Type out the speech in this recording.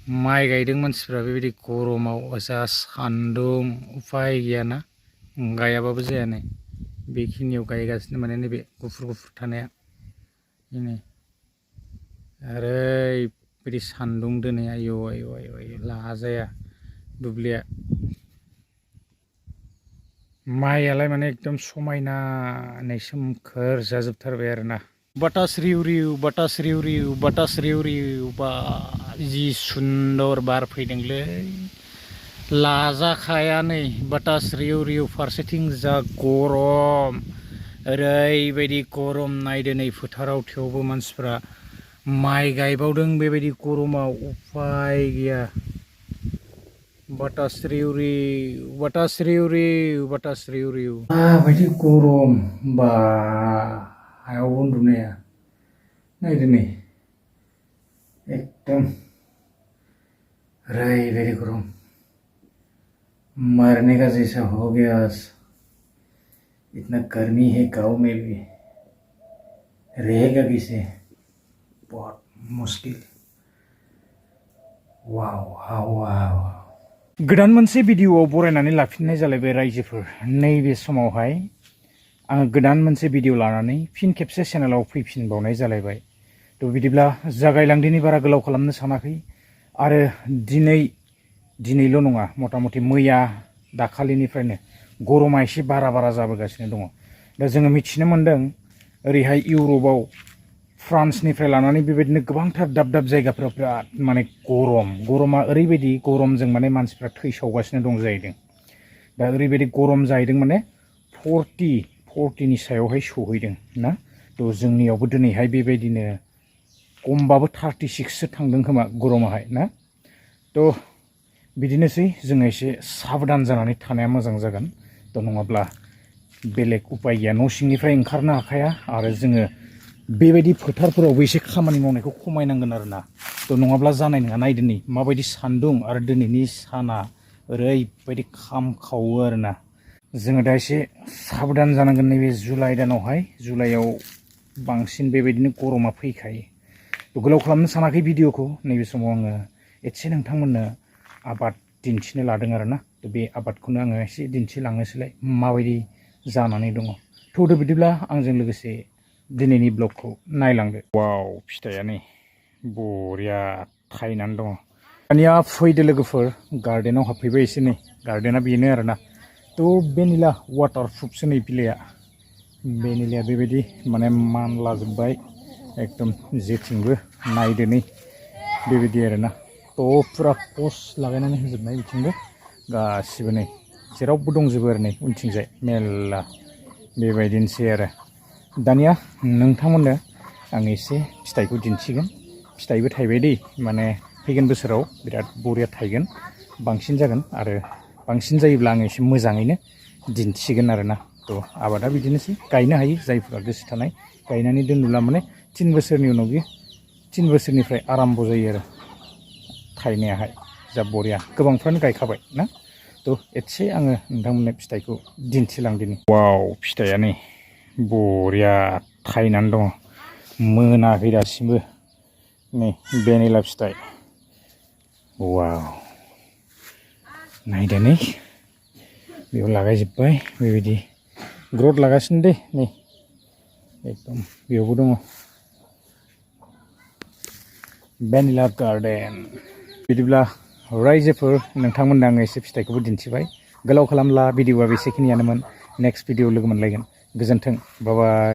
माइ गायदों मानसिफ्रा बेबायदि गरमाव जा सान्दुं उफाय गैयाना गायाबाबो जाया नै बेखिनियाव गायगासिनो माने नैबे गुफुर गुफुर थानाया नै ओरैबायदि सान्दुं दोनै आयौ आयौ आयौ आयौ लाजाया दुब्लिया माइयालाय माने एकदम समायना नै सोमखोर जाजोबथारबाय आरोना बातास रिउ रिउ बातास रिउ रिउ बातास रिउ रिउ बा जि सुन्दर बार फैदोंलै लाजाखाया नै बातास रिउ रिउ फारसेथिं जा गरम ओरैबायदि गरम नायदो नै फोथाराव थेवबो मानसिफ्रा माइ गायबावदों बेबायदि गरमाव उफाय गैया बातास रिउ रिउ बातास रिउ रिउ बातास रिउ रिउ माबायदि गरम बा हायाव उन्दुनाया नायदो नै एकदम ओरैबायदि गरम मरने का जैसा हो गया आज इतना गर्मी है गाँव में भी रहेगा कैसे बहुत मुश्किल वाव वाव वाव गोदान मोनसे भिडिअआव बरायनानै लाफिननाय जालायबाय रायजोफोर नैबे समावहाय आङो गोदान मोनसे भिडिअ लानानै फिन खेबसे चेनेलाव फैफिनबावनाय जालायबाय थ' बिदिब्ला जागायलांदिनि बारा गोलाव खालामनो सानाखै आरो दिनैल' नङा मथा मथि मैया दाखालिनिफ्रायनो गरमा एसे बारा जाबोगासिनो दङ दा जोङो मिथिनो मोन्दों ओरैहाय इउरपआव फ्रान्सनिफ्राय लानानै बेबायदिनो गोबांथार दाब दाब जायगाफोराव बिराद माने गरमा ओरैबायदि गरमजों माने मानसिफ्रा थैसावगासिनो दं जाहैदों दा ओरैबायदि गरम जाहैदों माने 40नि सायावहाय सहैदों ना थ' जोंनियावबो दिनैहाय बेबायदिनो खमबाबो 36सो थांदों खोमा गरमाहाय ना थ' बिदिनोसै जोङो एसे साबधान जानानै थानाया मोजां जागोन थ' नङाब्ला बेलेग उपाय गैया न' सिंनिफ्राय ओंखारनो हाखाया आरो जोङो बेबायदि फोथारफोरावबो एसे खामानि मावनायखौ खमायनांगोन आरोना थ' नङाब्ला जानाय नङा नायदो नै माबायदि सान्दुं आरो दिनैनि साना ओरैबायदि खामखावो आरोना जोङो दा एसे साबधान जानांगोन नैबे जुलाइ दानावहाय जुलाइआव बांसिन बेबायदिनो गरमा फैखायो थ' गोलाव खालामनो सानाखै भिडिअखौ नैबे समाव आङो एसे नोंथांमोननो आबाद दिन्थिनो लादों आरोना थ' बे आबादखौनो आङो एसे दिन्थिलांनोसैलाय माबायदि जानानै दङ थौदो बिदिब्ला आंजों लोगोसे दिनैनि ब्लगखौ नायलांदो वाव फिथाइया नै बरिया थायनानै दङ दानिया फैदो लोगोफोर गार्डेनाव हाबफैबाय एसे नै गार्डेना बेनो आरोना थ' भेनिला वाटारप्रुफसो नै बिलाइया भेनिलाया बेबायदि माने मानलाजोब्बाय एकदम जेथिंबो नायदो नै बेबायदि आरोना थ' फुरा पस्ट लागायनानै होजोबनाय बिथिंबो गासिबो नै जेरावबो दंजोबो आरो नै उनथिंजाय मेल्ला बेबायदिनोसै आरो दानिया नोंथांमोननो आं एसे फिथाइखौ दिन्थिगोन फिथाइबो थाइबाय दै माने फैगोन बोसोराव बिराद बरिया थायगोन बांसिन जागोन आरो बांसिन जायोब्ला आं एसे मोजाङैनो दिन्थिगोन आरोना थ' आबादा बिदिनोसै गायनो हायो जायफोरा गोसो थानाय गायनानै दोनोब्ला माने 3 बोसोरनि उनाव बे 3 बोसोरनिफ्राय आराम्भ जायो आरो थायनायाहाय जा बरिया गोबांफ्रानो गायखाबाय ना थ' एसे आङो नोंथांमोननो फिथाइखौ दिन्थिलांदिनि वाव फिथाइया नै बरिया थायनानै दङ मोनाखै दासिमबो नै भेनिला फिथाइ वाव नायदो नै बेयाव लागायजोब्बाय बेबायदि ग्रथ लागासिनो दे नै एकदम बेयावबो दङ भेनिला गार्डेन बिदिब्ला रायजोफोर नोंथांमोननो आङो एसे फिथाइखौबो दिन्थिबाय गोलाव खालामला भिडिअआ बेसेखिनियानोमोन नेक्स्ट भिडिअ लोगो मोनलायगोन गोजोन्थों बाय बाय